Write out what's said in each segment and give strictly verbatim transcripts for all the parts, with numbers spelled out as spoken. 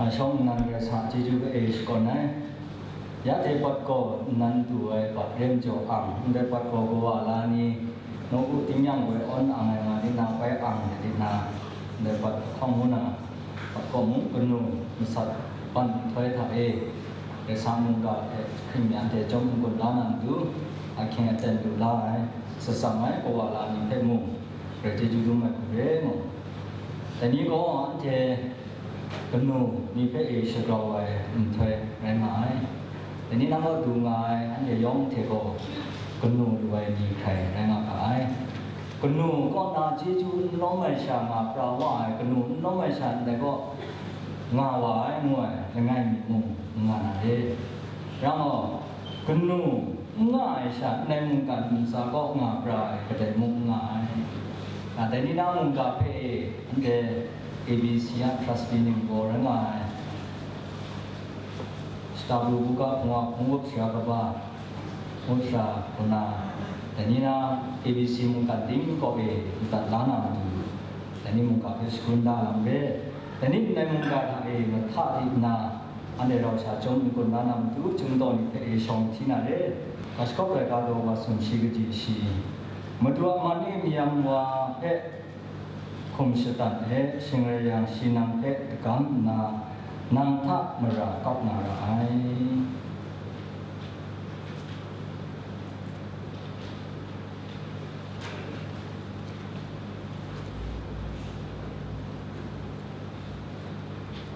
Shawng nnan rai sa, chyeju kae shakawn ai. Ya hte pat gaw nnan du ai, pat rem jaw ang, ndai pat gaw kawa la ni, nawku tingnyang woi awn ang ai nga ni na, bai ang ai ni na, ndai pat hkawng ngu na, pat gaw mung kanu masat ban nhtoi hta e, rai sa mungga hte hkring myan hte chyawm n-gun la na matu, ahkying aten lu la ai, satsam ai kawa la ni hpe mung, rai chyeju dum ai hku re mu. Dai ni gaw anhte kanu ni hpe e shagrau ai nhtoi rai nga ai. Dai ni nang kaw du nga ai anhte yawng hte gaw kanu lu ai ni hkrai rai nga ga ai. Kanu kaw na chyeju n lawm ai sha nga pra wa ai, kanu n lawm ai sha ndai kaw nga wa ai ngu ai langai mi mung n nga na re. Rai gaw, kanu n nga ai sha, ndai mungkan ntsa kaw nga pra ai kadai mung n nga ai. A, dai ni na mungga hpe e, anhte A B C a trustee ning gaw rai nga ai. Shata bu buga hpung a hpung wup sara kaba, wup sara kaw na, dai ni na A B C mungkan ting kaw e madat la na matu, dai ni mungga hpe shagun da lam re. Dai ni ndai mungga hta e mahta di nna, anhte rau sha chyawm n-gun la na matu, chyum daw ni hpe e shawng hti na re. Ga shakawp ai ga daw wa sumshi kaji shi, Madu a man e mayam wa hpe hkum shatan e, shing rai yang, shi nang hpe dagam nna, nang hta mara kap na ra ai.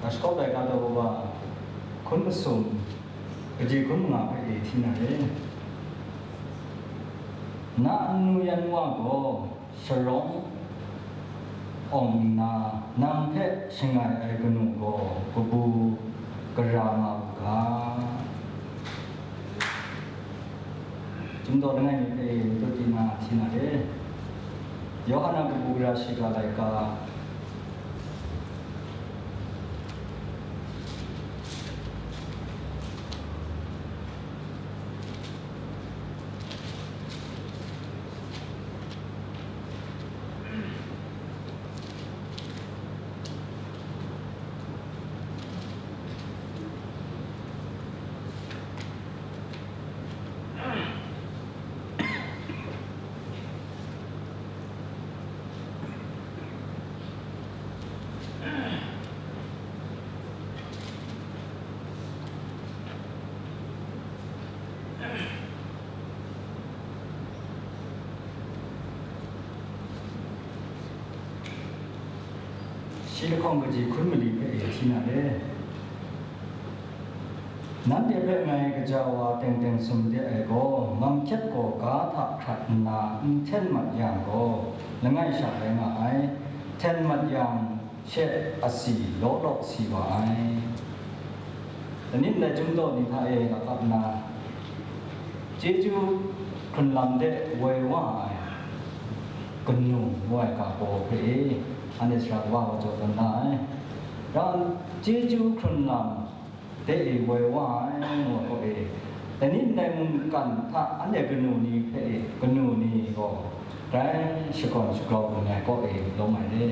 Ga shakawp ai ga daw wa hkun masum, kaji hkun manga hpe e hti na re. Na nnu yan wa gaw sharawng awng nna, nang hpe shangai ai kanu gaw kabu gara nga u ga. Chyum daw langai mi hpe e matut di na hti na re. Yawhan a kabu gara shiga laika. Shi lahkawng kaji hkun mali hpe e hti na re. Nanhte hpe ngai gaja wa teng teng tsun de ai gaw, ngamhkyet gaw ga hta hkrat nna n hten mat yang gaw, langai sha rai nga ai. Hten mat yang she asi law law si wa ai. Dai ni ndai chyum daw ni hta e lap lap nna, chyeju hkrun lam de woi wa ai kanu ngu ai ga baw hpe e, anhte sara kaba wa jaw tawn da ai. Rau chyeju hkrun lam de e woi wa ai ngu ai kaw e, dai ni ndai mungkan hta anhte kanu ni hpe e, kanu ni gaw grai shakawn shagrau lu ai kaw e lawm ai re,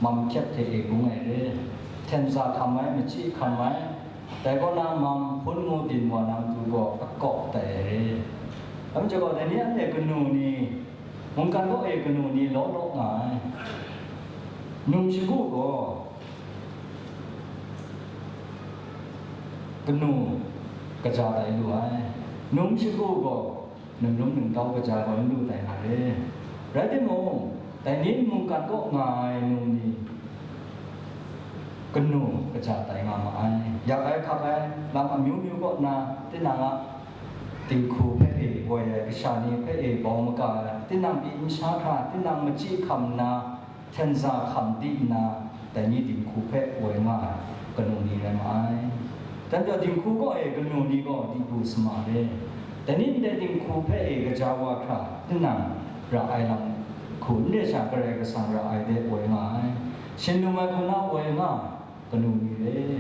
mam hkyep hte e bung ai re, hten za hkam ai, machyi hkam ai, dai kaw na mam hpun ngu byin wa na matu gaw akawk tai ai re. Dai majaw gaw, dai ni anhte kanu ni, mungkan kaw e kanu ni law law nga ai. Num shagu gaw, kanu kaja tai lu ai, num shagu gaw, num lum num tau kaja gaw n lu tai nga re. Rai timung, dai ni mungkan kaw nga ai num ni, kanu kaja tai nga ma ai. Yak ai hkak ai lam amyu myu kaw na, tinang a dinghku hpe e woi ai, kasha ni hpe e bau maga ai, tinang pyi nsha hkra, tinang machyi hkam nna, hten za hkam di nna, dai ni dinghku hpe woi nga ai kanu ni rai ma ai. Dan gaw dinghku kaw e kanu ni gaw dibu sama re. Dai ni ndai dinghku hpe e gaja wa hkra, tinang ra ai lam hku n re sha, Karai Kasang ra ai de woi nga ai. Shin lum ai hku na woi nga ai kanu ni re.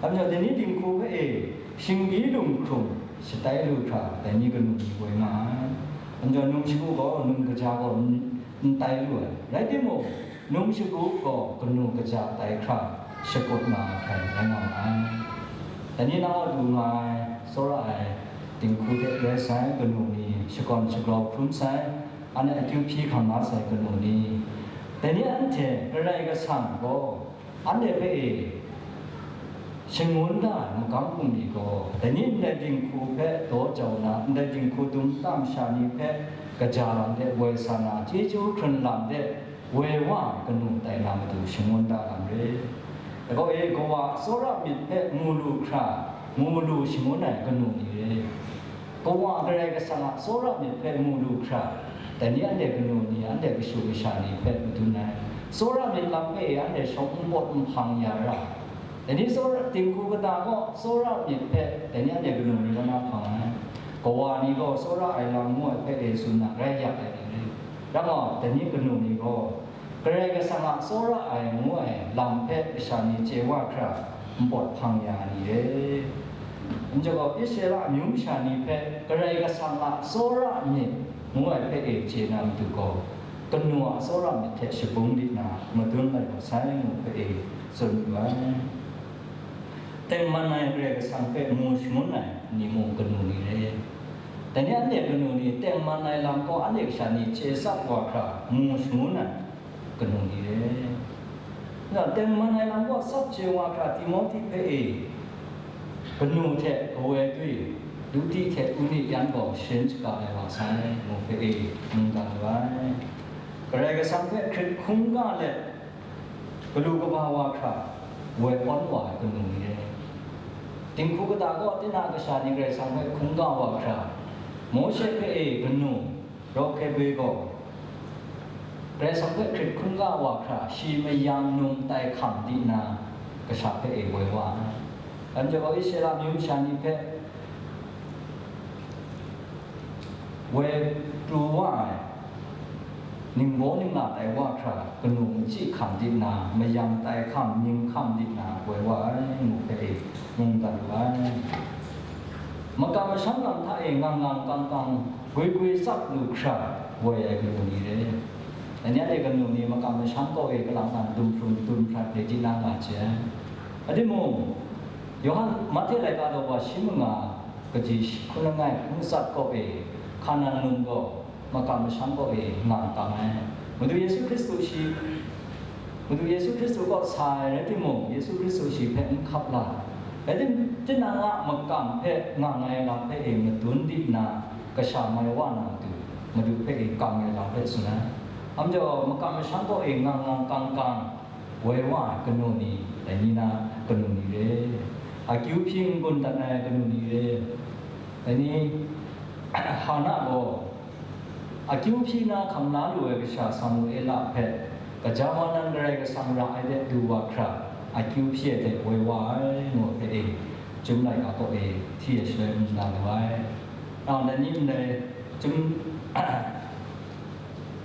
Dai majaw, dai ni dinghku hpe e shingbi lunghkrung shatai lu hkra, dai ni kanu ni woi nga ai. Dai majaw, num shagu gaw num kaja gaw n, n tai lu ai. Rai timung, num shagu gaw kanu kaja tai hkra, shakut nga hkrai rai nga ma ai. Dai ni na a du nga ai, tsawra ai dinghku hte rai sai, kanu ni shakawn shagrau hkrum sai, anhte akyu hpyi hkam la sai kanu ni, dai ni anhte Karai Kasang gaw anhte hpe e shangun da ai magam bungli gaw, dai ni ndai dinghku hpe daw jau na, ndai dinghku dum tam sha ni hpe kaja lam de woi sa na, chyeju hkrun lam de woi wa ai kanu tai na matu shangun da lam re. Dai gaw e, kawa tsawra myit hpe mu lu hkra, mu lu shangun ai kanu ni re. Kawa Karai Kasang a tsawra myit hpe mu lu hkra, dai ni anhte kanu ni, anhte kashu kasha ni hpe madun ai. Tsawra myit lam hpe e anhte shawng n pawt n hpang ya ra. Dai ni tsawra, dinghku kata gaw tsawra myit hpe dai ni anhte kanu ni kaw na hpang ai. Kawa ni gaw tsawra ai lam ngu ai hpe e tsun na rai yak ai ni rai. Rai gaw, dai ni kanu ni gaw Karai Kasang a tsawra ai ngu ai lam hpe kasha ni chye wa hkra npawt hpang ya ai ni re. Anhte gaw Israela amyu masha ni hpe Karai Kasang a tsawra myit ngu ai hpe e chye na matu gaw, kanu a tsawra myit hte shabung di na madun lai wa sai ngu hpe e tsun yu ai. Tengman ai Karai Kasang hpe mu shangun ai ni mung kanu ni re. Dai ni anhte kanu ni tengman ai lam gaw anhte kasha ni chye tsap wa hkra mu shangun ai kanu ni re. Na tengman ai lam gaw tsap chye wa hkra Timohti hpe e kanu hte kawoi dwi, Luti hte Uni yan gaw sharin shaga ai wa sai, ngu hpe e mungdan lu ai. Karai Kasang hpe hkrit hkungga let, galu kaba wa hkra woi awn wa ai kanu ni e. Dinghku kata gaw tinang kasha ni Karai Kasang hpe hkungga wa hkra, Mawshe hpe e kanu Rahke gaw Karai Kasang hpe hkrit hkungga wa hkra, shi mayam num tai hkam di nna, kasha hpe e woi wa ai. Dai majaw gaw, Israela amyu masha ni hpe woi pru wa ai, ningbaw ningla tai wa hkra, kanu machyi hkam di nna, mayam tai hkam, mying hkam di nna, woi wa ai, ngu hpe e mungdan lu ai. Makam masham lam hta e ngang ngang kang kang, gwi gwi tsap lu hkra, woi ai kanu ni re. Dai ni anhte kanu ni makam masham kaw e kalang lang dum hprum dum hprat re di na nga hte ai. Rai timung, Yawhan, Mahte laika daw wa shi manga, kaji shi hkun langai hkun tsat kaw e, Hkanan num gaw makam masham kaw e ngang kang ai. Madu Yesu Hkristu shi, Madu Yesu Hkristu kaw sa ai rai timung, Yesu Hkristu shi hpe n hkap la ai. Rai tim-, tinang a makam hpe ngang ai lam hpe e madun di nna, kasha mai wa na matu, Madu hpe e kang ai lam hpe tsun ai. Dai majaw, makam masham kaw e ngang ngang kang kang, woi wa ai kanu ni, dai ni na kanu ni re, akyu hpyi n-gun dat ai kanu ni re, dai ni, Hana gaw akyu hpyi na hkam la lu ai kasha Samuela hpe, gaja wa nan Karai Kasang ra ai de du wa hkra, akyu hpyi ai de woi wa ai, ngu hpe e, Chyum laika kaw e hti ai shaloi n-gun dat lu ai. Nang dai ni ndai Chyum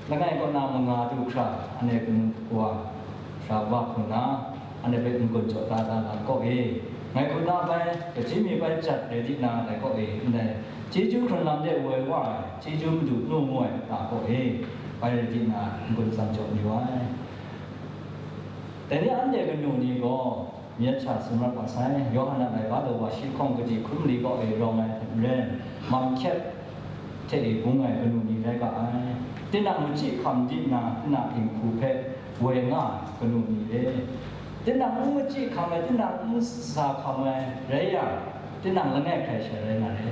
langai kaw na manga du hkra, anhte kanu kawa, sara wa hku nna, anhte hpe n-gun jaw da da lam kaw e, ngai hku na bai, kaji mi bai jat rai di na, dai kaw e, ndai chyeju hkrun lam de woi wa ai, chyeju madu nu ngu ai kata kaw e, bai rai di na, n-gun tsam jaw mayu ai. Dai ni anhte kanu ni gaw, myit sha sumrat wa sai. Yawhan a laika daw wa shi hkawng kaji hkrum mali kaw e rawng ai hte maren, mam hkyep hte e bung ai kanu ni rai ga ai. Tinang machyi hkam di nna, tinang dinghku hpe woi nga ai kanu ni e. Tinang n machyi hkam ai, tinang n sa hkam ai rai yang, tinang langai hkrai sha rai nga ai.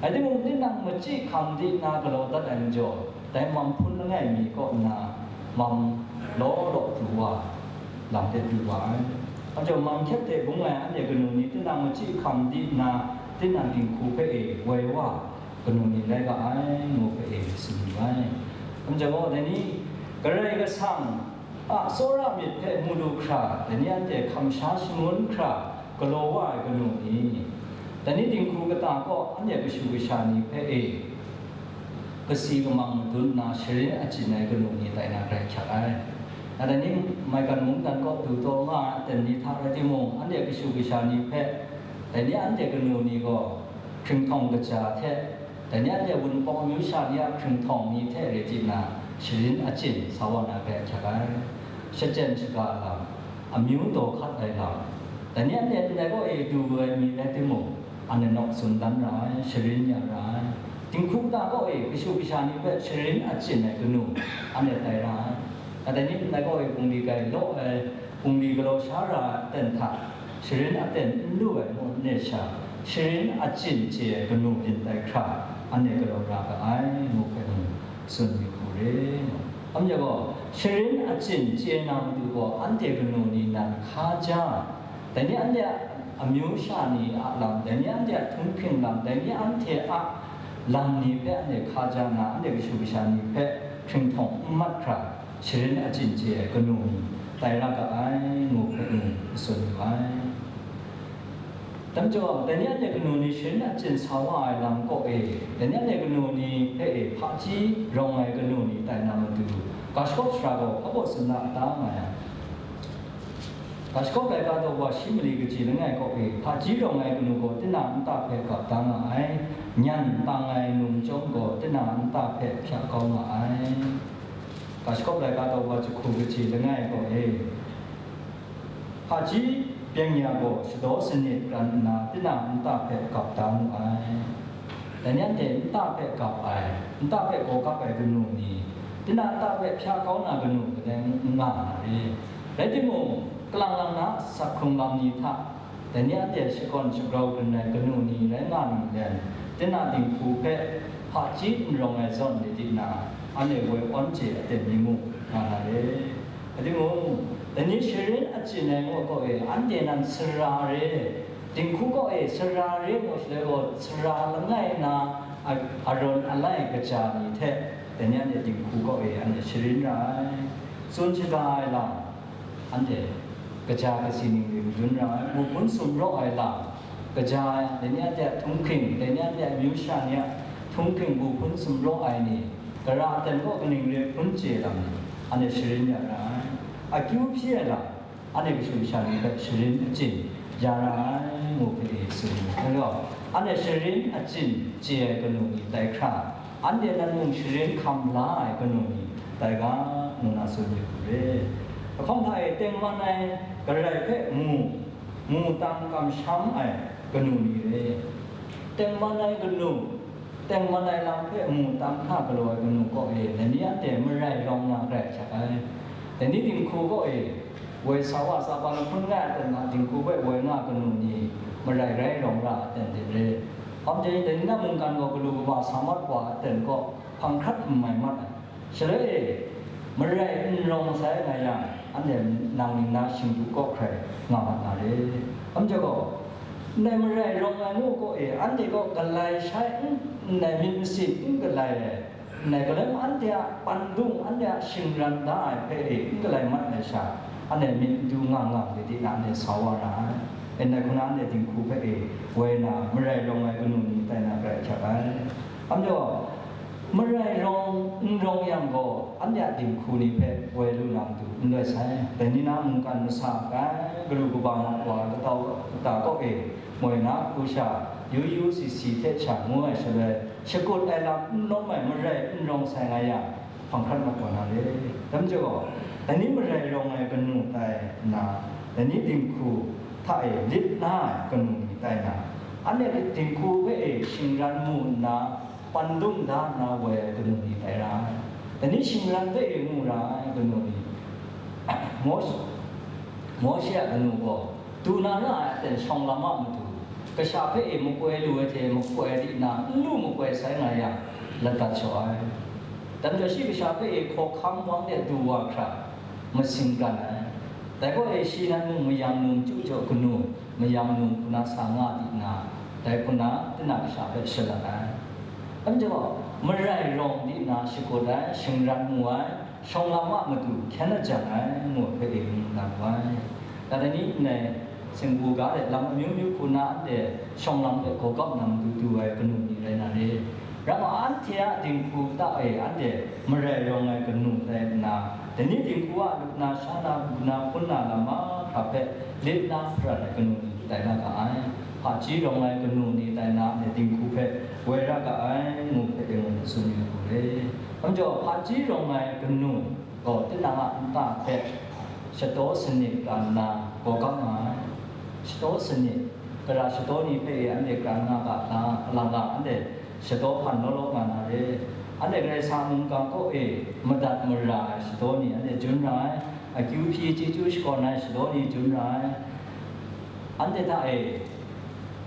Rai timung, tinang machyi hkam di nna galaw dat ai majaw, dai mam hpun langai mi kaw nna, mam law law pru wa, lam de pru wa ai. Anhte mam hkyep hte bung ai anhte kanu ni tinang machyi hkam di nna, tinang dinghku hpe e woi wa, kanu ni rai ga ai, ngu hpe e tsun yu ai. Anhte gaw dai ni, Karai Kasang a tsawra myit hpe mu lu hkra, dai ni anhte hkam sha shangun hkra, galaw wa ai kanu ni, dai ni dinghku kata kaw anhte kashu kasha ni hpe e, kasi kamang madun nna sharin achyin ai kanu ni tai na grai hkyak ai. Dai ni maigan mungdan kaw du taw nga ai aten ni hta rai timung, anhte kashu kasha ni hpe, dai ni anhte kanu ni gaw hkringhtawng kaja hte, dai ni anhte wunpawng amyu sha ni a hkringhtawng ni hte rai di nna, sharin achyin sa wa na grai hkyak ai. Shachyen shaga lam, amyu daw hkat ai lam, dai ni anhte ndai kaw e du ai mi rai timung, anhte naw tsun dan ra ai, sharin ya ra ai. Dinghku kata kaw e kashu kasha ni hpe sharin achyin ai kanu, anhte tai ra ai. Dai ni ndai kaw e bungli gai law ai, bungli galaw sha ra ai aten hta, sharin aten n lu ai ngu n re sha, sharin achyin chye ai kanu byin tai hkra, anhte galaw ra ga ai, ngu hpe mung tsun yu hku re. Anhte gaw, sharin achyin chye na matu gaw, anhte kanu ni nan hkaja, dai ni anhte a amyu sha ni a lam, dai ni anhte a htunghking lam, dai ni anhte a lam ni hpe anhte hkaja na, anhte kashu kasha ni hpe hkringhtawng n mat hkra, sharin achyin chye ai kanu ni tai ra ga ai, ngu hpe mung tsun yu ai. Dai majaw, dai ni anhte kanu ni sharin achyin sa wa ai lam kaw e, dai ni anhte kanu ni hpe e hpaji rawng ai kanu ni tai na matu, ga shakaw sara gaw hpa baw tsun na a ta nga yang, ga shakaw laika daw wa shi mali kaji langai kaw e, hpaji rawng ai kanu gaw tinang nta hpe gap da nga ai, nyan tang ai num chyawm gaw tinang nta hpe hpya kau nga ai. Ga shakaw laika daw wa jahku kaji langai kaw e, hpaji byeng ya gaw shadaw sanit pran nna, tinang nta hpe gap da mu ai. Dai ni anhte nta hpe gap ai, nta hpe gaw gap ai kanu ni, tinang nta hpe hpya kau na kanu kadai n nga na re. Rai timung, kalang lang na asak hkrung lam ni hta, dai ni anhte shakawn shagrau kring ai kanu ni rai nga ninglen, tinang dinghku hpe hpaji n rawng ai zawn lit di na, anhte woi awn chye aten mi mu nga na re. Rai timung, dai ni sharin achyin ai ngu gaw e, anhte nan sara re, dinghku gaw e, sara re ngu shaloi gaw, sara langai na a-, arawn alai kaja ni hte, dai ni anhte dinghku gaw e, anhte sharin ra ai. Tsun shaga ai lam, anhte kaja kasi ning ring dun ra ai, bu hpun sumraw ai lam, kaja ai, dai ni anhte a htunghking, dai ni anhte a amyu sha ni a htunghking bu hpun sumraw ai ni, gara aten kaw kaning re hpun chye lam ni, anhte sharin ya ra ai. Akyu hpyi ai lam, anhte kashu kasha ni hpe sharin achyin ya ra ai, ngu hpe e tsun ai gaw, anhte sharin achyin chye ai kanu ni tai hkra, anhte nan mung sharin hkam la ai kanu ni tai ga, ngu na tsun yu hku re. Lahkawng hta e tengman ai garai hpe mu, mu tang kamsham ai kanu ni re. Tengman ai kanu, tengman ai lam hpe mu tang hta galaw ai kanu kaw e, dai ni anhte marai rawng na rai hkyak ai. Dai ni dinghku kaw e, woi sa wa sa pa lahkun ngai aten a dinghku hpe woi nga kanu ni, marai rai rawng ra aten de re. Hpang jai, dai ni na mungkan gaw galu kaba sa mat wa aten kaw hpang hkrat n mai mat ai. Shaloi e, marai n rawng sai nga yang, anhte nang ning na shingdu kaw hkrai nga mat na re. Hpang jai gaw, ndai marai rawng ai ngu kaw e, anhte kaw galai shai n, ndai myit masin n galai ai, ndai galai anhte a pandung, anhte a shingran da ai hpe e n galai mat ai sha, anhte myit n du nga nga de di na, anhte sa wa ra ai. E, ndai hku na anhte dinghku hpe e woi na, marai rawng ai kanu ni tai na rai hkyak ai. Hpang jai gaw, marai rawng n rawng yang gaw, anhte a dinghku ni hpe woi lu na matu n loi sai. Dai ni na mungkan masa kai, galu kaba mat wa, katau kata kaw e, moi na hku sha, yu yu si si hte sha ngu ai shaloi, shakut ai lam n lawm ai marai n rawng sai nga yang, hpang hkrat mat wa na re. Dai majaw, dai ni marai rawng ai kanu tai nna, dai ni dinghku hta e lit na ai kanu ni tai na, anhte dinghku hpe e shingran mu nna, pandung da nna woi ai kanu ni tai ra ai. Dai ni shingran hpe e mu ra ai kanu ni, Mawsh-, Mawshe a kanu gaw, du na ra ai aten shawng lam a matu, kasha hpe e makoi lu ai hte makoi di nna n lu makoi sai nga yang, ladat shaw ai. Dai majaw shi kasha hpe e hkawhkam wang de du wa hkra, masing gan ai. Dai gaw e shi nan mung mayam num chyu jaw kanu, mayam num hku na sa nga di nna, dai hku na, tinang kasha hpe shalat ai. Dai majaw, marai rawng di nna shakut ai, shingran mu ai, shawng lam a matu hkyen ajang ai, ngu hpe e ngu na wu ai. Dai ni ndai, singgu ga de lam amyu myu hku na anhte shawng lam hpe gawgap na matu du ai kanu ni rai na re. Rai ma, anhte a dinghku ta e anhte marai rawng ai kanu tai nna, dai ni dinghku a lup na, sha na, bu na, hpun na lam mahkra hpe lit na hparat ai kanu ni tai na ga ai. Hpaji rawng ai kanu ni tai na, anhte dinghku hpe woi ra ga ai, ngu hpe e ngu tsun yu hku re. Hpa majaw, hpaji rawng ai kanu gaw tinang a nta hpe shataw sanit kra nna gawgam nga ai. Shataw sanit, kara shataw ni hpe e anhte kra nga ga hta, alang ga anhte shataw hpan law law nga na re. Anhte Karai Kasang mungga kaw e madat mara ai shataw ni anhte jun ra ai, akyu hpyi chyeju shakawn ai shataw ni jun ra ai. Anhte hta e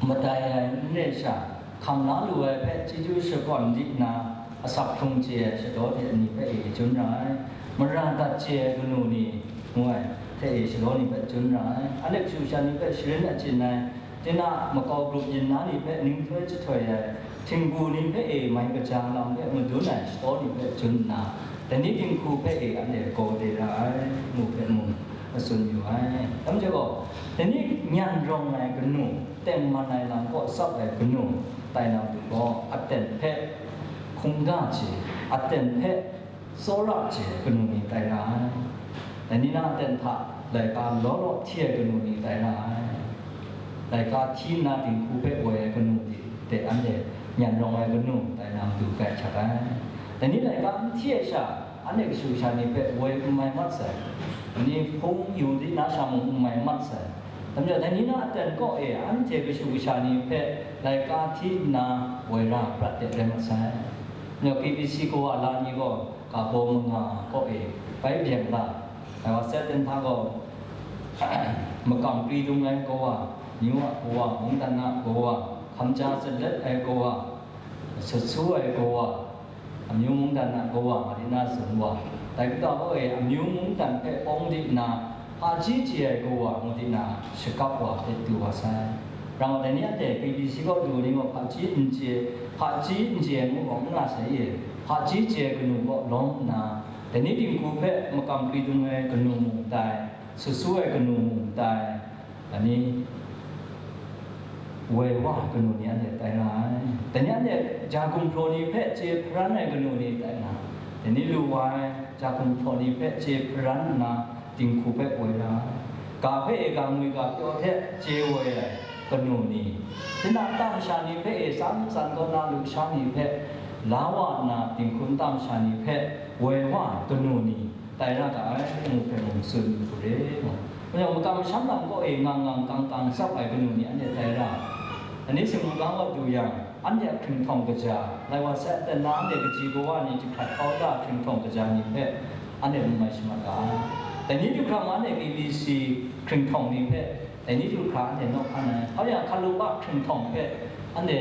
madai ai n re sha, hkam la lu ai hpe chyeju shakawn di nna, asak hkrung chye ai shataw ni hpe e jun ra ai, mara dat chye ai kanu ni ngu ai hte e shataw ni hpe jun ra ai. Anhte kashu kasha ni hpe sharin achyin ai, tinang makau grup yin na ni hpe ninghtoi jahtoi ai, htingbu ni hpe e mai kaja lam hpe madun ai shataw ni hpe jun nna, dai ni dinghku hpe e anhte gaw de ra ai, ngu hpe mung matsun yu ai. Dai majaw gaw, dai ni nyan rawng ai kanu, tengman ai lam kaw tsap ai kanu tai na matu gaw, aten hpe hkungga chye, aten hpe tsawra chye ai kanu ni tai ra ai. Dai ni na aten hta laika law law hti ai kanu ni tai ra ai. Laika hti nna dinghku hpe woi ai kanu hte anhte nyan rawng ai kanu tai na matu tai hkyak ai. Dai ni laika n hti ai sha, anhte kashu kasha ni hpe woi n mai mat sai, ni hpung yu di na sha mung n mai mat sai. Dai majaw, dai ni na aten kaw e anhte kashu kasha ni hpe laika hti nna woi ra prat de rai mat sai. Dai majaw, K B C kawa la ni gaw, ga baw manga kaw e bai byeng la, dai wa Satan hta gaw, makam kri dung ai kawa, amyu a kawa, mungdan a kawa, hkamja zalet ai kawa, sut su ai kawa, amyu mungdan a kawa nga di na tsun wa, dai kaw e amyu mungdan hpe awng di nna, hpaji chye ai kawa ngu di na shakap wa hpe du wa sai. Rau dai ni anhte K B C kaw du ni gaw hpaji n chye, hpaji n chye ai ngu gaw n nga sai e, hpaji chye ai kanu kaw lawm nna, dai ni dinghku hpe makam kri dung ai kanu mung tai, sut su ai kanu mung tai, ani, woi wa ai kanu ni anhte tai ra ai. Dai ni anhte ja gumhpraw ni hpe chye hparan ai kanu ni tai na, dai ni lu wa ai ja gumhpraw ni hpe chye hparan nna dinghku hpe woi ra ai. Ga hpe e ga ngwi ga pyaw hte chye woi ai kanu ni, tinang nta masha ni hpe e tsan tsan kaw na lusha ni hpe la wa nna dinghku nta masha ni hpe woi wa ai kanu ni, tai ra ga ai, ngu hpe mung tsun u re, ngu. Ngu yang, makam masham lam kaw e ngang ngang kang kang tsap ai kanu ni anhte tai ra ai. Ani singgu gang wa du yang, anhte a hkringhtawng kaja, lai wa sai, aten na anhte kaji kawa ni jahkrat kau da hkringhtawng kaja ni hpe, anhte n mai shamat ga ai. Dai ni du hkra ma anhte K B C hkringhtawng ni hpe, dai ni du hkra anhte naw hkan ai. Hpa yang, Hkalup a hkringhtawng hpe, anhte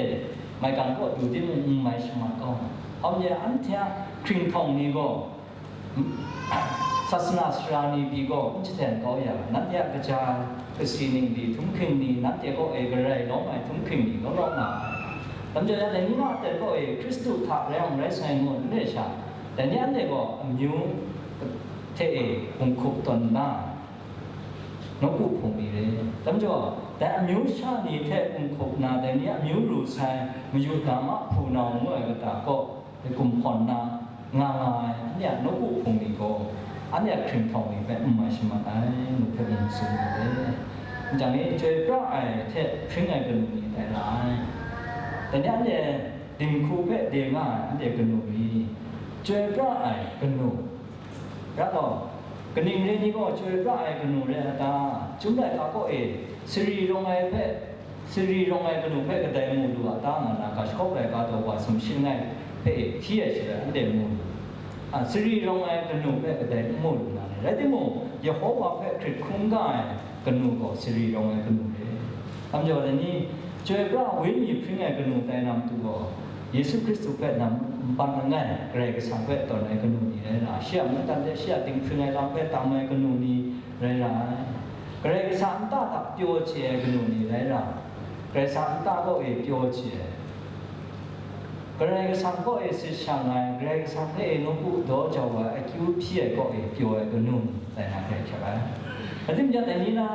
maigan kaw du timung n mai shamat kau ai. Hpa yang, anhte a hkringhtawng ni gaw, Sasana sara ni pyi gaw n jaten kau ya, nanhte a kaja kasi ning di htum hking ni, nanhte kaw e garai lawm ai htum hking ni law law nga ai. Dai majaw, dai ni na aten kaw e Hkristu hta rai yang rai sai ngu n re sha, dai ni anhte gaw amyu hte e hkungkup tawn nna, nawku hpung ni re. Dai majaw, dai amyu sha ni hte hkungkup nna, dai ni amyu ru sai, mayut ga ma hpunau ngu ai kata kaw, kumhkawn na nga nga ai, anhte a nawku hpung ni gaw, anhte a hkringhtawng ni hpe n mai shamat ai, ngu hpe mung tsun wu ai. Nchyang e, chyoi pra ai hte hpring ai kanu ni tai ra ai. Dai ni anhte dinghku hpe de nga ai anhte kanu ni, chyoi pra ai kanu, ra gaw, kaning re ni gaw chyoi pra ai kanu re ai ta? Chyum laika kaw e, sari rawng ai hpe, sari rawng ai kanu hpe kadai mu lu a ta, nga na ga jahkawk laika daw wa sumshin ai hpe hti ai shaloi anhte mu lu. A, sari rawng ai kanu hpe kadai n mu lu na ni? Rai timung, Yehova hpe hkrit hkungga ai kanu gaw sari rawng ai kanu re. Dai majaw, dai ni, chyoi pra Wenyi hpring ai kanu tai na matu gaw, Yesu Hkristu hpe nam n pan langai, Karai Kasang hpe tawn ai kanu ni rai ra, shi a mungdan hte shi a dinghpring ai lam hpe tam ai kanu ni rai ra ai. Karai Kasang nta hta pyaw chye ai kanu ni rai ra, Karai Kasang nta kaw e pyaw chye ai, Karai Kasang kaw e sit shang ai, Karai Kasang hpe e nawku daw jau ai, akyu hpyi ai kaw e pyaw ai kanu ni tai na hkrai hkyak ai. Ating jan ai ni na,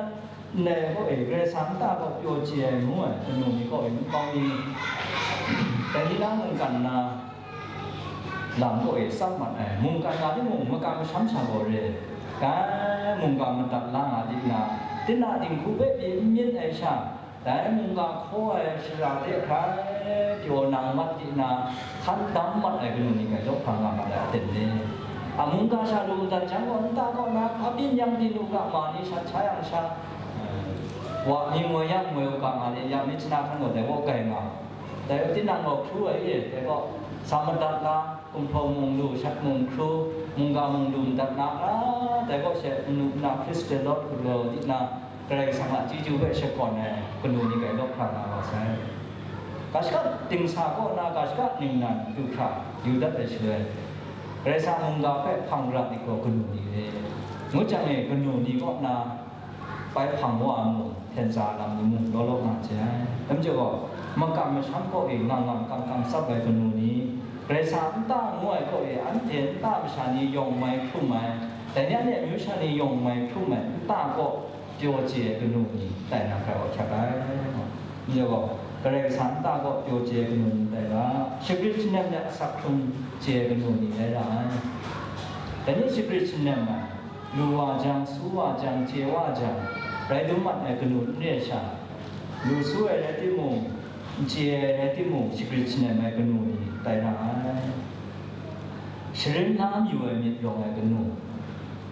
ndai kaw e Karai Kasang nta kaw pyaw chye ai ngu ai kanu ni kaw e nkau mi, dai ni na mungkan na lam kaw e tsap mat ai, mungkan nga timung, makam masham sha gaw re, dai mungga madat la nga di na, tinang dinghku hpe pyi n myit ai sha, dai mungga hkaw ai shara de hkrai pyaw nang mat di na, hkan dam mat ai kanu ni gaw, lawhpa nga mat ai aten ni? A mungga sha lu madat jang gaw, nta kaw na, a byin yang byin u ga, ma ni shat sha yang sha, wa mi ngoi yang ngoi u ga, nga ni yang mi chana hkan gaw dai gaw gai nga. Dai gaw tinang gaw hkru ai e, dai gaw sa madat na, gumhpraw mung lu, shat mung hkru, mungga mung lu madat na, a, dai gaw she manu na Hkristu lawt galaw di na, Karai Kasang a chyeju hpe shakawn ai kanu ni gai lawk hkra nga wa sai. Ga shaka dingsa kaw na ga shaka ningnan du hkra yu dat ai shaloi, Karai Kasang mungga hpe hpang ra myit gaw kanu ni re, ngu jang e, kanu ni kaw na bai hpang wa ai mung, hten tsa lam ni mung law law nga hte ai. Dai majaw gaw, makam masham kaw e ngang ngang kang kang tsap ai kanu ni, Karai Kasang nta ngu ai kaw e anhte nta masha ni yawng mai hkrum ai, dai ni anhte amyu sha ni yawng mai hkrum ai nta kaw pyaw chye ai kanu ni tai na hkrai wa hkyak ai. Majaw gaw, Karai Kasang nta kaw pyaw chye ai kanu ni tai ra, shagrit shanem de asak hkrung chye ai kanu ni tai ra ai. Dai ni shagrit shanem ai, lu wa jang, su wa jang, chye wa jang, rai dum mat ai kanu n re ai sha, lu su ai rai timung, n chye ai rai timung, shagrit shanem ai kanu ni tai ra ai. Sharin la mayu ai myit rawng ai kanu,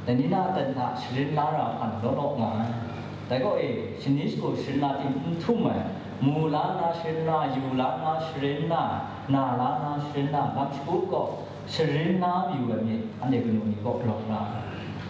dai ni na aten hta sharin la ra hpan law law nga ai. Dai gaw e, shani shagu sharin la ting n htum ai, mu la nna sharin la, yu la nna sharin la, na la nna sharin la, lam shagu gaw sharin la mayu ai myit, anhte kanu ni kaw rawng ra ai.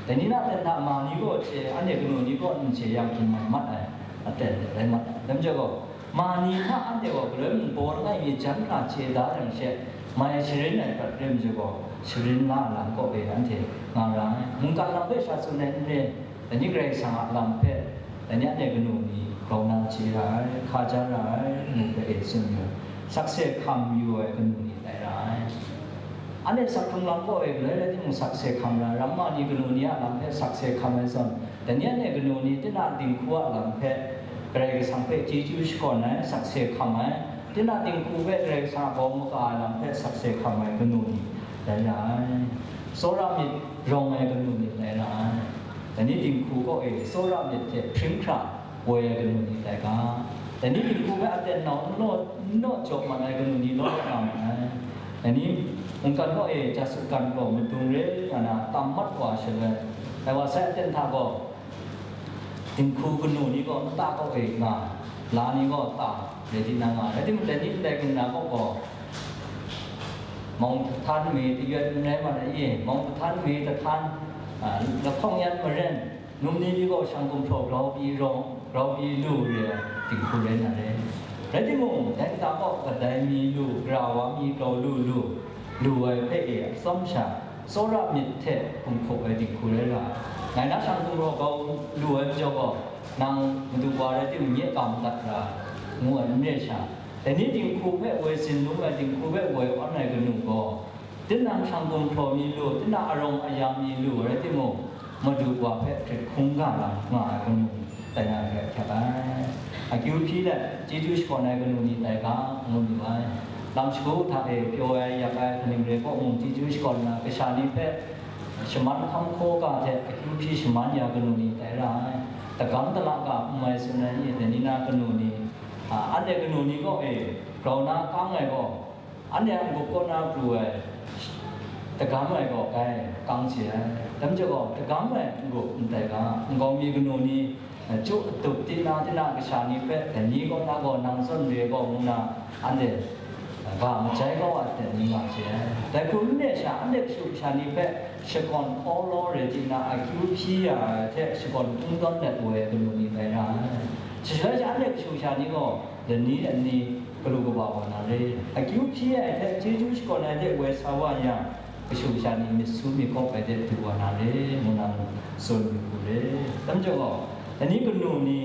Dai ni na aten hta ma ni gaw chye, anhte kanu ni kaw n chye yang hkum mai mat ai, aten rai mat ai. Dai majaw gaw, ma ni hta anhte gaw galoi mung baw langai mi jan hkra chye da yang she, mai sharin ai prat rim majaw gaw, sharin la ai lam kaw e anhte nga ra ai. Mungkan lam hpe sha tsun ai n re, dai ni Karai Kasang a lam hpe, dai ni anhte kanu ni grau na chye ra ai, hkaja ra ai, ngu hpe e tsun yu ai. Sakse hkam yu ai kanu ni tai ra ai. Anhte sak hkrung lam kaw e galoi rai timung, sakse hkam ra ai, ramma ni kanu ni a lam hpe sakse hkam ai zawn, dai ni anhte kanu ni tinang dinghku a lam hpe Karai Kasang hpe chyeju shakawn ai, sakse hkam ai, tinang dinghku hpe Karai Kasang a bawng maka ai lam hpe sakse hkam ai kanu ni tai ra ai. Tsawra myit rawng ai kanu ni tai ra ai. Dai ni dinghku kaw e tsawra myit hte hpring hkra woi ai kanu ni tai ga. Dai ni dinghku hpe aten nau n law, n law jaw mat ai kanu ni law law nga ma ai. Dai ni mungkan kaw e ja sutgan gaw madung re nga na tam mat wa shaloi, dai wa sai aten hta gaw, dinghku kanu ni gaw nta kaw e nga, la ni gaw ta, rai di na nga, rai timung, dai ni ndai kanu na kaw gaw, mawng htan mi tayawt n rai mat ai e, mawng htan mi tahtan, a, lahkawng yan maren, num ni mi gaw shang gumhpraw grau pyi rawng, grau pyi lu re ai dinghku rai na re. Rai timung, dai nta kaw kadai mi lu, gara wa mi grau lu lu, lu ai hpe e atsawm sha, tsawra myit hte hkum hkup ai dinghku rai ra ai. Ngai na shang gumhpraw grau lu ai majaw gaw, nang madu wa rai timung, nye kam dat ra, ngu ai n re sha, dai ni dinghku hpe woi sin lum ai, dinghku hpe woi awn ai kanu gaw, tinang shang gumhpraw mi lu, tinang arawng aya mi lu rai timung, madu wa hpe hkrit hkungga lam nga ai kanu tai na re ai hkyak ai. Akyu hpyi let chyeju shakawn ai kanu ni tai ga, ngu mu ai. Lam shagu hta e pyaw ai, yak ai, kaning re kaw mung chyeju shakawn na, kasha ni hpe shaman hkam hkaw ga hte akyu hpyi shaman ya kanu ni tai ra ai. Dagam dala ga n mai tsun ai ni, dai ni na kanu ni, a, anhte kanu ni kaw e grau na kang ai gaw, anhte a n-gup kaw na pru ai, dagam ai gaw gai kang chye ai. Dai majaw gaw, dagam ai n-gup n tai ga, nkau mi kanu ni, a, chyu atup, tina tina kasha ni hpe, dai ni kaw na gaw nang zawn re gaw, ngu na, anhte, a, ga majai kau a ten ni nga chye ai. Dai hku n re sha, anhte kashu kasha ni hpe shakawn awlaw rai tina, akyu hpyi ya ai hte shakawn kungdawn let woi ai kanu ni tai ra ai. Shaloi sha, anhte kashu kasha ni gaw lani lani galu kaba wa na re. Akyu hpyi ai hte chyeju shakawn ai hte woi sa wa yang, kashu kasha ni myit su myit kawp ai hte du wa na re, ngu na tsun yu hku re. Dai majaw gaw, lani kanu ni,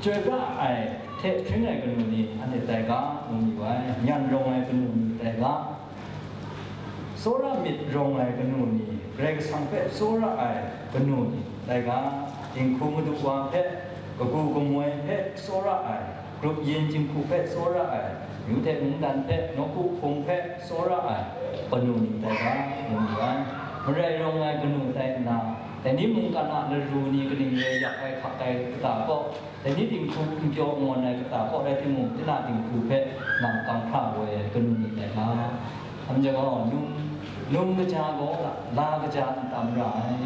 chyoi pra ai hte hpring ai kanu ni anhte tai ga, ngu mu ai. Nyan rawng ai kanu ni tai ga, tsawra myit rawng ai kanu ni, Karai Kasang hpe tsawra ai kanu ni tai ga, dinghku madu wa hpe, kagu kamoi hpe tsawra ai, grup yin jinghku hpe tsawra ai, yu hte mungdan hpe, nawku hpung hpe tsawra ai kanu ni tai ga, ngu mu ai. Marai rawng ai kanu tai nna, dai ni mungkan a laru ni kaning re yak ai hkak ai kata kaw, dai ni dinghku n pyaw n ngawn ai kata kaw rai timung, tinang dinghku hpe nang kang hkra woi ai kanu ni tai ga. Hpa majaw gaw, num Num kaja gaw la kaja n tam ra ai,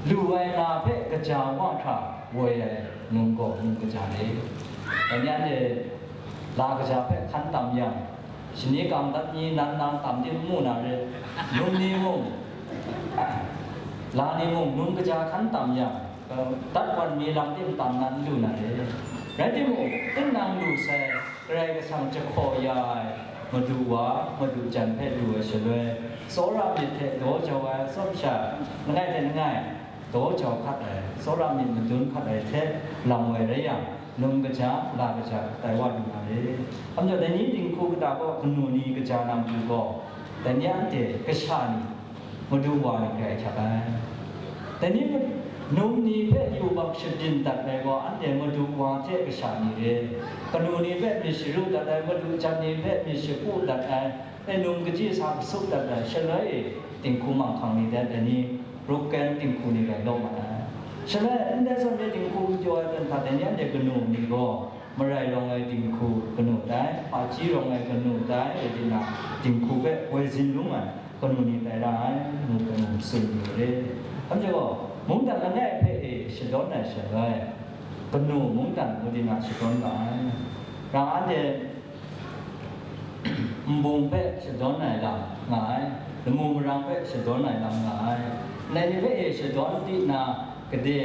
lu ai na hpe kaja wa hkra woi ai num gaw num kaja re. Dai ni anhte la kaja hpe hkan tam yang, shani kang dat ni nan nang tam tim mu na re, num ni mung, la ni mung num kaja hkan tam yang, dat wan mi lam tim tam nan lu na re. Rai timung, tinang lu sai, Karai Kasang jahkaw ya ai, madu wa, madu jan hpe lu ai shaloi, tsawra myit hte daw jau ai atsawm sha, langai hte langai, daw jau hkat ai, tsawra myit madun hkat ai hte lam woi rai yang, num kaja, la kaja, tai wa lu na re. Hkam jaw, dai ni dinghku kata gaw kanu ni kaja na matu gaw, dai ni anhte kasha ni, madu wa ni grai ahkyak ai. Dai ni num ni hpe yubak shabyin dat ai gaw, anhte madu wa hte kasha ni re. Kanu ni hpe myit sharu dat ai, madu jan ni hpe myit shapu dat ai, e num kaji sa kasuk dat ai, shaloi e dinghku manghkang ni dai, dai ni broken dinghku ni rai lawm mat ai. Shaloi ndai zawn e dinghku n pyaw ai hten hta, dai ni anhte kanu ni gaw, marai rawng ai dinghku kanu tai, hpaji rawng ai kanu tai, rai timung, dinghku hpe woi zin lung ai kanu ni tai ra ai, ngu kanu tsun yu re. Hkam jaw gaw, mungdan langai hpe e shadawn ai shaloi, kanu mungdan ngu di na shadawn ga ai. Rang anhte nbung hpe shadawn ai lam nga ai, lamu marang hpe shadawn ai lam nga ai. Ndai ni hpe e shadawn di na, gade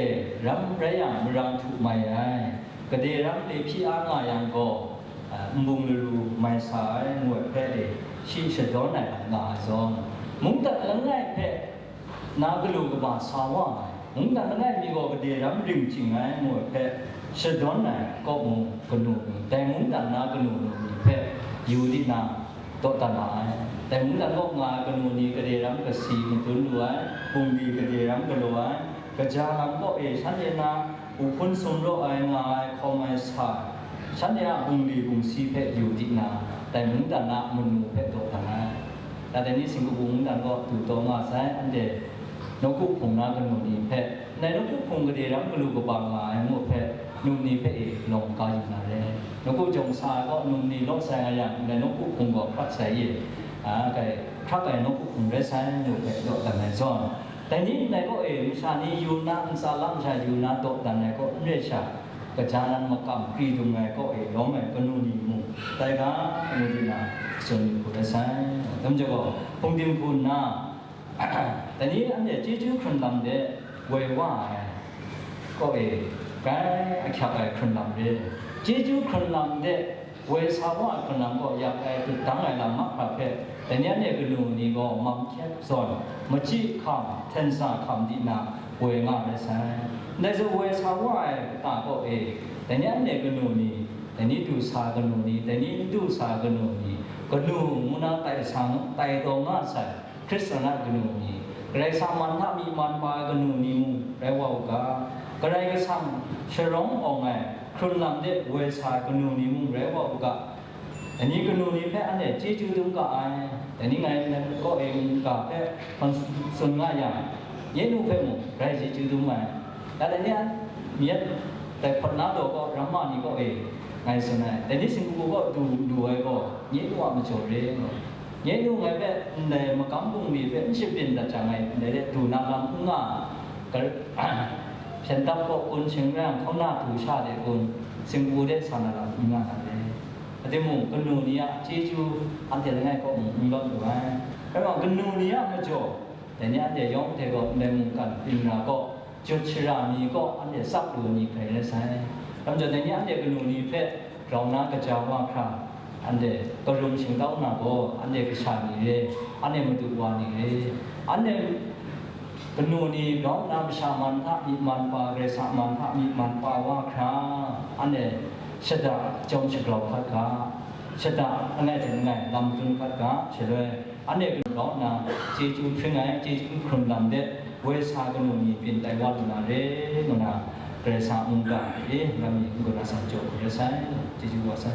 ram rai yang, marang htu mai ai. Gade ram le hpyi a nga yang gaw, a, nbung laru mai sa ai, ngu ai hpe e, shi shadawn ai lam nga ai zawn, mungdan langai hpe na galu kaba sa wa ai, mungdan langai mi gaw gade ram ring ching ai, ngu ai hpe shadawn ai kaw mung, kanu ni, dai mungdan na kanu ni hpe yu di na, dawdan ma ai. Dai mungdan kaw nga ai kanu ni gade ram kasi madun lu ai, bungli gade ram galaw ai, kaja lam kaw e shanhte na, Uhpun sumraw ai nga ai hkawm ai sa, shanhte a bungli bungsi hpe yu di na, dai mungdan a manu hpe daw dan ai. Dai ni singkabu mungdan kaw du taw nga sai, anhte nawku hpung na kanu ni hpe, ndai nawku hpung gade ram galu kaba nga ai ngu hpe, num ni hpe e lawng ka yu na re. Nawku jawng sa ai kaw num ni lawt sai nga yang, ndai nawku hpung gaw hkrat sai ye, a, kai hkrak ai nawku hpung rai sai ngu hpe daw dan ai zawn, Dai ni ndai kaw e, masha ni yu na, ntsa lam sha yu na dawdan ai kaw n rai sha, kaja nan makam kri dung ai kaw e lawm ai kanu ni mung, tai ga, ngu di na, tsun hku rai sai. Dum jaw gaw, hpung dinghku nna, dai ni anhte chyeju hkrun lam de woi wa ai kaw e, grai ahkyak ai hkrun lam re. Chyeju hkrun lam de, Woi sa wa ai hkrun lam gaw yak ai, dut dang ai lam mahkra hpe, dai ni anhte kanu ni gaw mam hkyep zawn, machyi hkam, hten sa hkam di na, woi nga rai sai. Ndai zawn woi sa wa ai kata kaw e, dai ni anhte kanu ni, dai ni du sa kanu ni, dai ni n du sa kanu ni, kanu ngu na tai sa, tai taw nga sai. Hkristan a kanu ni, Karai Kasang man hta myi man pa ai kanu ni mung rai wa u ga, Karai Kasang sharawng awng ai hkrun lam de woi sa ai kanu ni mung rai wa u ga, dai ni kanu ni hpe anhte chyeju dum ga ai, dai ni ngai nan kaw e n-ga hpe hkan tsun nga yang, nye nu hpe mung grai chyeju dum ai. Dai ni a myit dai hpawt na daw kaw ramma ni kaw e ngai tsun ai, dai ni singgu kaw du, du ai gaw, nye nu a majaw re. Nye nu ngai hpe ndai magam bungli hpe n shabyin dat jang, ngai ndai de du na lam n nga, gar-, hpyen dap kaw kun, shing rai yang hkauna du sha de kun, singgu de sa na lam n nga na re. Rai timung, kanu ni a chyeju anhte langai kaw mung n lawt lu ai. Rai wa, kanu ni a majaw, dai ni anhte yawng hte gaw ndai mungkan byin ra kaw, jut shara mi kaw anhte tsap lu ai ni hkrai rai sai. Lam jaw, dai ni anhte kanu ni hpe grau na kaja wa hkra, anhte karum shingtau na gaw, anhte kasha ni re, anhte madu wa ni re, anhte kanu ni grau nna masha man hta myi man pa, Karai Kasang man hta myi man pa wa hkra, anhte shada chyawm shagrau hkat ga, shada langai hte langai lam dun hkat ga, shaloi, Anhte kanu grau nna, chyeju hpring ai, chyeju hkrun lam de, woi sa kanu ni byin tai wa lu na re, ngu na, Karai Kasang a mungga e, lam mi n-gun asan jaw hku rai sai, chyeju wa sai.